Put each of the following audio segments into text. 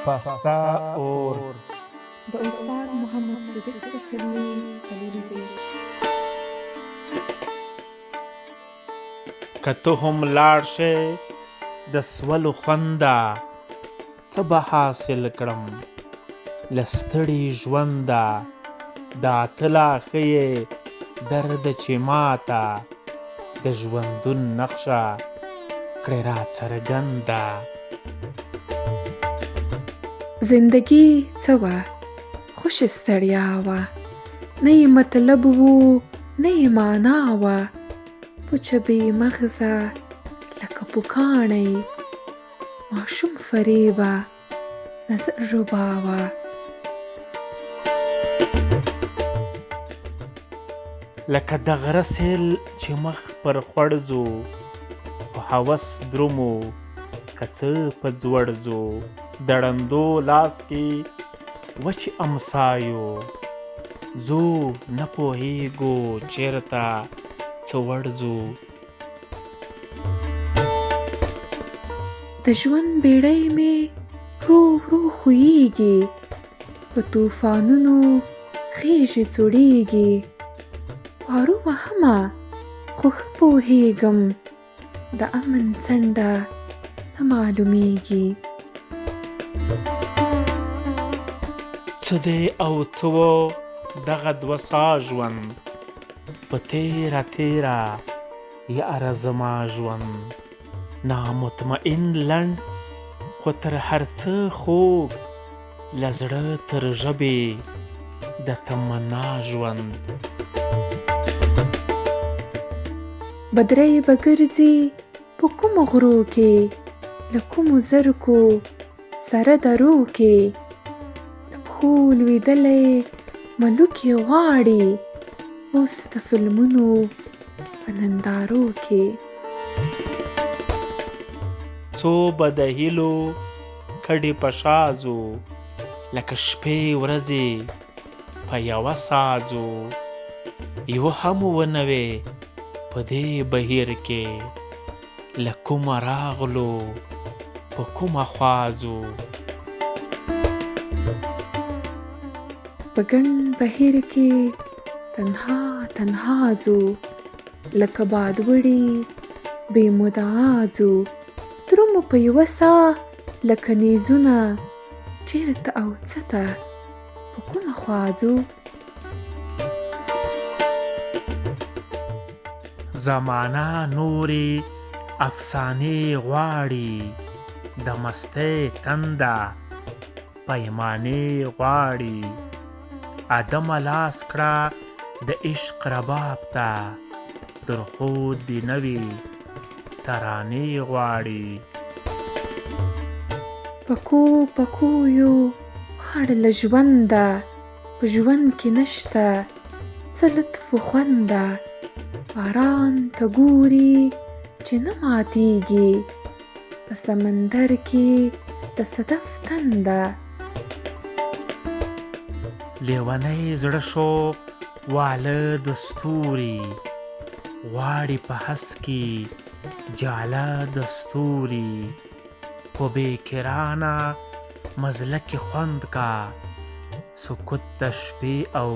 پسته اور. د استاد محمد صدیق پسرلي څلوریځې. که ته هم لاړ شې د سولو خونده، څه به حاصل کړم له ستړي ژونده؟ دا ته لا ښه یې درده چې ماته د ژوندون نقشه کړې راڅرګنده. زندګي څه وه خوشې ستړیا وه، نه یې مطلب و نه یې معنا وه، پوچه بې مغزه لکه پوکاڼی، ماشوم فریبه نظر ربا وه. لکه د غره سیل چې مخ پر خوړ ځو، په هوس درومو که څه په ځوړ ځو، د ړندو لاس کې وچې امسا یو، ځو نه پوهېږو چېرته څه وړ ځو. د ژوند بېړۍ مې ورو ورو ښویېږي، په توفانونو خېژي ځوړېږي، پارو وهمه خو ښه پوهېږم د امن څنډه نه معلومیږي. څه دی او څه و دغه دوه ساه ژوند، په تېره تېره یاره زما ژوند، نامطمئن لنډ خو تر هر څه خوږ، له زړه تر ژبې د تمنا ژوند. بدرۍ به ګرځي په کومو غرو کې، له کومو زرکو سره درو کې، له پښو لوېدلی ملوکې غواړي اوس د فلمونو په نندارو کې. څو به د هیلو کډې په شا ځو، لکه شپې ورځې په یوه سا ځو، یوه هم ونه وې په دې بهیر کې، له کومه راغلو په کومه خوا ځو. په ګڼ بهیر کې تنها تنها ځو، لکه باد وړي بې مدعا ځو، درومو په یوه سا لکه نیزونه، چېرته او څه ته په کومه خوا ځو. زمانه نورې افسانې غواړي، د مستۍ تنده پیمانې غواړي، ادمه لاس کړه د عشق رباب ته، تر خو دې نه وي ترانې غواړي. پکو پکو یو ماړه له ژونده، په ژوند کې نشته څه لطف و خونده، باران ته ګوري چې نه ماتیږي، په سمندر کې د صدف تنده. لیونی زړه شو واله د ستوري، غواړي په هس کې جاله د ستوري، په بې کرانه مزله کې خوند کا، سکوت د شپې او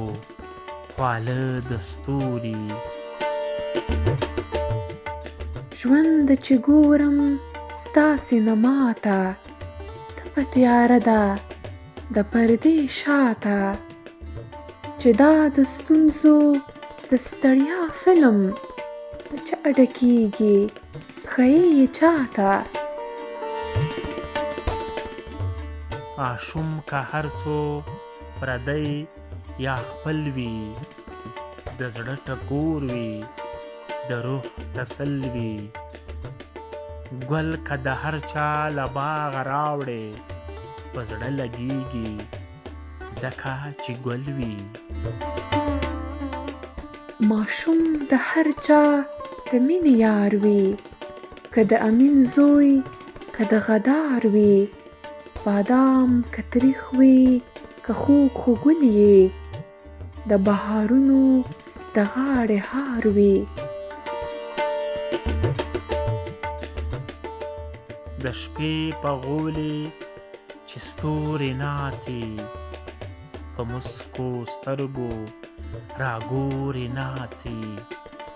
خواله د ستوري. ژوند چې ګورم ستا سینما ته، تپه تیاره ده د پردې شاته، چې دا د ستونزو د ستړیا فلم په چا ډکیږي ښیې یې چاته. ماشوم که هر څو پردی یا خپل وي، د زړه ټکور وي، د روح تسل وي، ګل که د هر چا له باغه راوړې، په زړه لګیږي ځکه چې ګل وي. ماشوم د هر چا د مینې یار وي، که د امین زوی که د غدار وي، بادام که تریخ وي که خوږ خو ګل یې، د بهارونو د غاړې هار وي. د شپې په غولي چې چې ستوري ناڅي په مسکو سترګو راګوري ناڅي.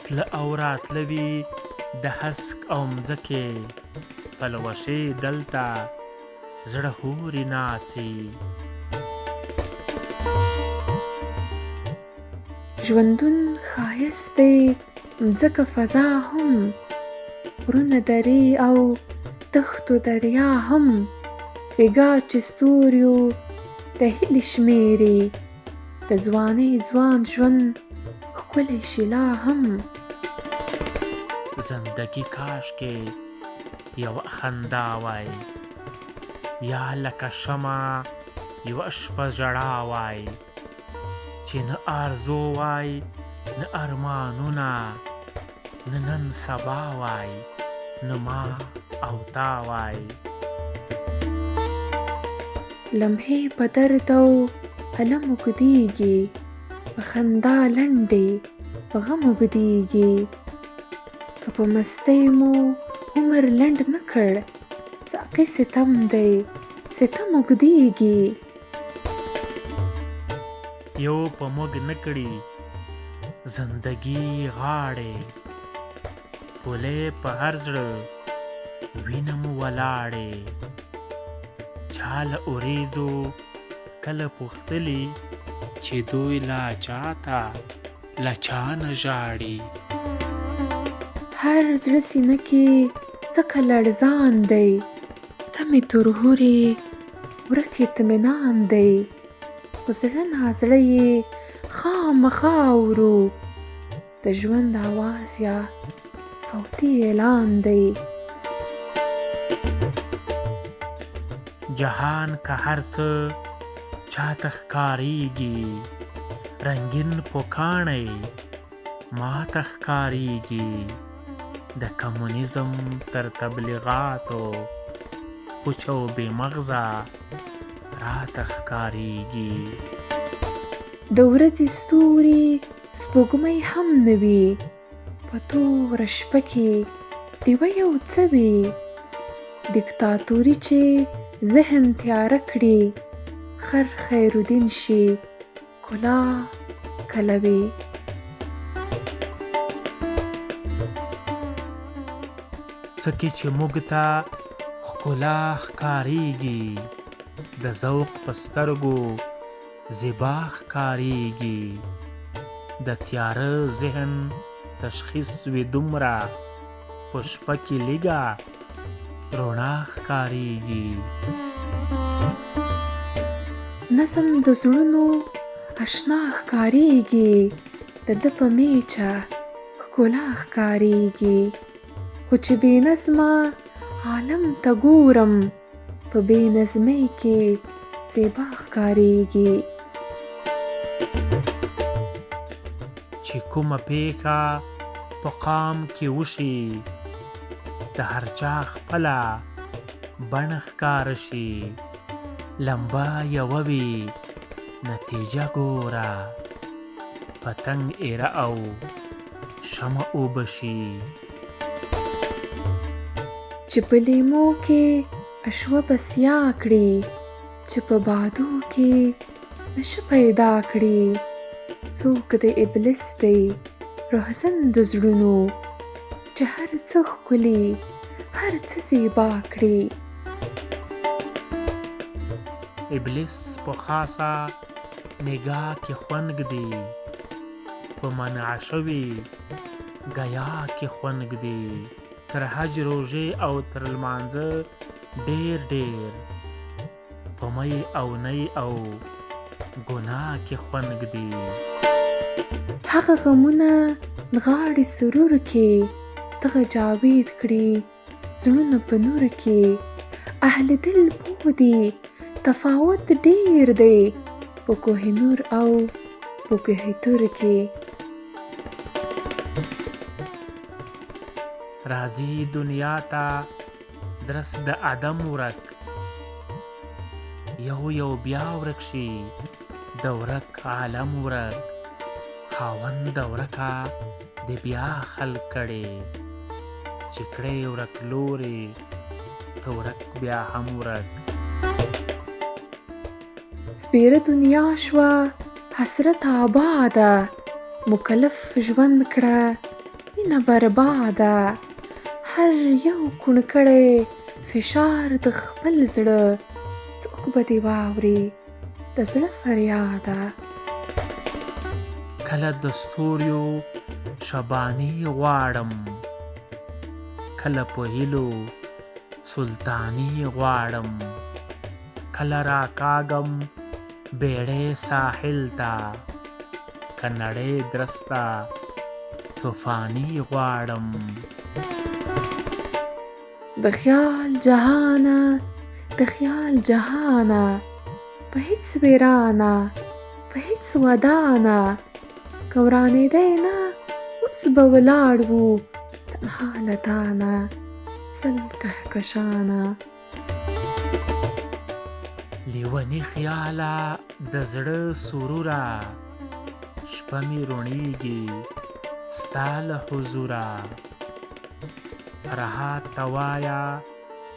تله او راتله وي د هسک او مځکې، پلوشې دلته زړه حورې ناڅي. ژوندون ښایست دی مځکه فضا هم، غرونه درې او دښتو دریا هم، بیګا چې ستوریو ته هیلې شمیري، د ځوانۍ ځوان ژوند ښکلی شي لا هم. زندګي کاشکې یوه خندا وای، یا لکه شمع یوه شپه ژړا وای، چې نه آرزو وای نه ارمانونه، نه نن سبا وای نه ما او تا وای. لمحې په درد او الم اوږدېږي، په خندا لنډې په غم اوږدېږي. که په مستۍ مو عمر لنډ نه کړ، ساقي ستم دی ستم اوږدېږي. یو په موږ نه کړي زندګي غاړې، پولې په هر زړه وینم ولاړې. چا له اوریځو کله پوښتلي، چې دوی لا چاته له چا نه ژاړي. هر زړه سینه کې ځکه لړزان دی، تمې تر هورې ورک اطمینان دی. خو زړه نازړه یې خامخا اورو، د ژوند اواز یا فوتي اعلان دی. جهان که هر څه چاته ښکارېږي، رنګین پوکاڼی ماته ښکارېږي. د کمونیزم تر تبلیغاتو پوچ او بې مغزه راته ښکارېږي. د ورځې ستوري سپوږمۍ هم نه وي، په توره شپه کې ډیوه یو څه وي. دیکتاتوري چې ذهن تیاره کړي، خر خیرالدین شي کلا کله وي. څه کې چې موږ ته ښکلا ښکارېږي، د ذوق په سترګو زیبا ښکارېږي. د تیاره ذهن تشخیص وي دومره، په شپه کې لیږه رڼا ښکارېږي. نظم د زړونو اشنا ښکارېږي، د ده په میچه ښکلا ښکارېږي. خو چې بې نظمه عالم ته ګورم، په بې نظمۍ کې زیبا ښکارېږي. چې کومه پېښه په قام کې وشي، د هر چا خپله بڼه ښکاره شي. لمبه یوه وي نتیجه ګوره، پتنګ ایره او شمع اوبه شي. چې په لیمو کې اشوه بسیا کړي، چې په بادو کې نشه پیدا کړي. څوک د ابلیس دی روحزن د زړونو، چې هر څه ښکلي هر څه زیبا کړي. ابلیس په خاصه نګاه کې خوند ږدي، په منع شوې ګیا کې خوند ږدي. تر حج روژې او تر لمانځه ډېر ډېر، په مۍ او نۍ او ګناه کې خوند ږدي. هغه غمونه نغاړي سرور کې، دغه جاوید کړي زړونه په نور کې. اهل دل پوه دي تفاوت ډېر دی، په کوه نور او په کوه تور کې. راځي دنیا ته درس د عدم ورک، یو یو بیا ورک شي د ورک عالم ورک. خاوند د ورکه دې بیا خلق کړي، چې کړې ورک لورې ته ورک بیا هم ورک. سپېره دنیا شوه حسرت آباده، مکلف ژوند کړه مینه برباده. هر یو کوڼ کړی فشار د خپل زړه، څوک به دې واوري د زړه فریاده. کله د ستوریو شباني غواړم، کله په هیلو سلطاني غواړم، کله راکاږم بیړۍ ساحل ته، که نړۍ درسته طوفاني غواړم. د خیال جهانه د خیال جهانه، په هیڅ ویرانه په هیڅ ودانه، که ورانېدی نه اوس به ولاړ وو تنها له تانه 10 کهکشانه. لیوني خیاله د زړه سروره، شپه مې روڼېږي ستا له حضوره. فرهاد ته وایه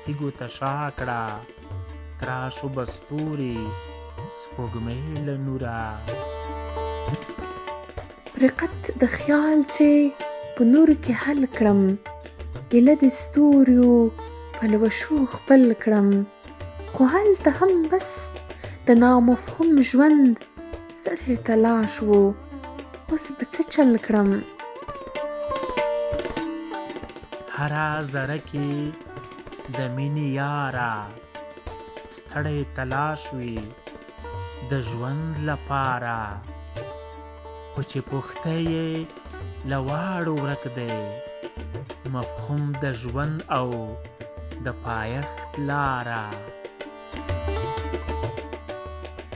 تیږو ته شا کړه، تراشو به ستوري سپوږمۍ له نوره. رقت د خیال چې په نور کې حل کړم، ایله د ستوریو پلوشو خپل کړم، خو هلته هم بس د نامفهوم ژوند ستړی تلاش و، اوس به څه چل کړم. هره ذره کې د مینې یاره ستړی تلاش وي د ژوند لپاره، خو چې پوښتی یې له واړو ورک دی مفهوم د ژوند او د پایښت لاره.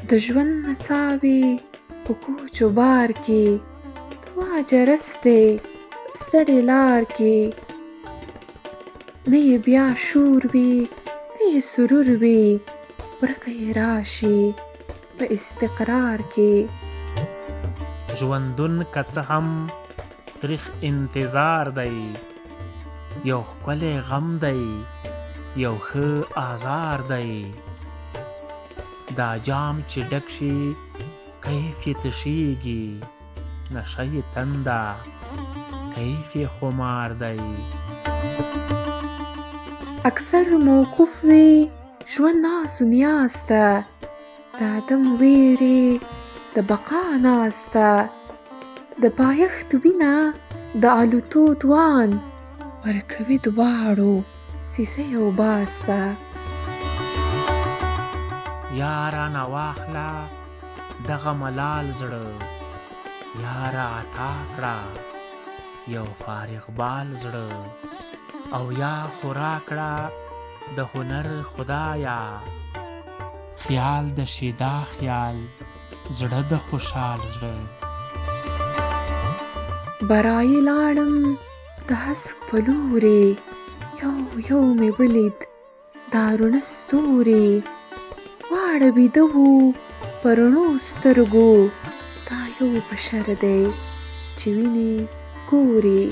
د ژوند نڅاوې په کوچو بار کې، د واجرس دی په ستړې لار کې، نه یې بیا شور وي نه یې سرور وي، ورکه یې راشي په استقرار کې. ژوندون که څه هم تریخ انتظار دی، یو ښکلی غم دی یو ښه آزار دی. دا جام چې ډک شي کیف یې تشیږي، نشه یې تنده کیف یې خمار دی. اکثر موقوف وي ژوند ناز و نیاز ته، د عدم ویرې د بقا ناسته، د پایښت وینه د الوتو توان ورکوي دواړو سیسۍ او باز ته. یا رانه واخله دغه ملال زړه، یا را عطا کړه یو فارغ بال زړه، او یا خو راکړه د هنر خدایا خیال د شیدا خیال، زړه د خوشحال زړه. برایي لاړم د هسک په لوري، یو یو مې ولید دا روڼه ستوري، واړه ویده وو په رڼو سترګو، دا یو بشر دی چې ویني ګوري.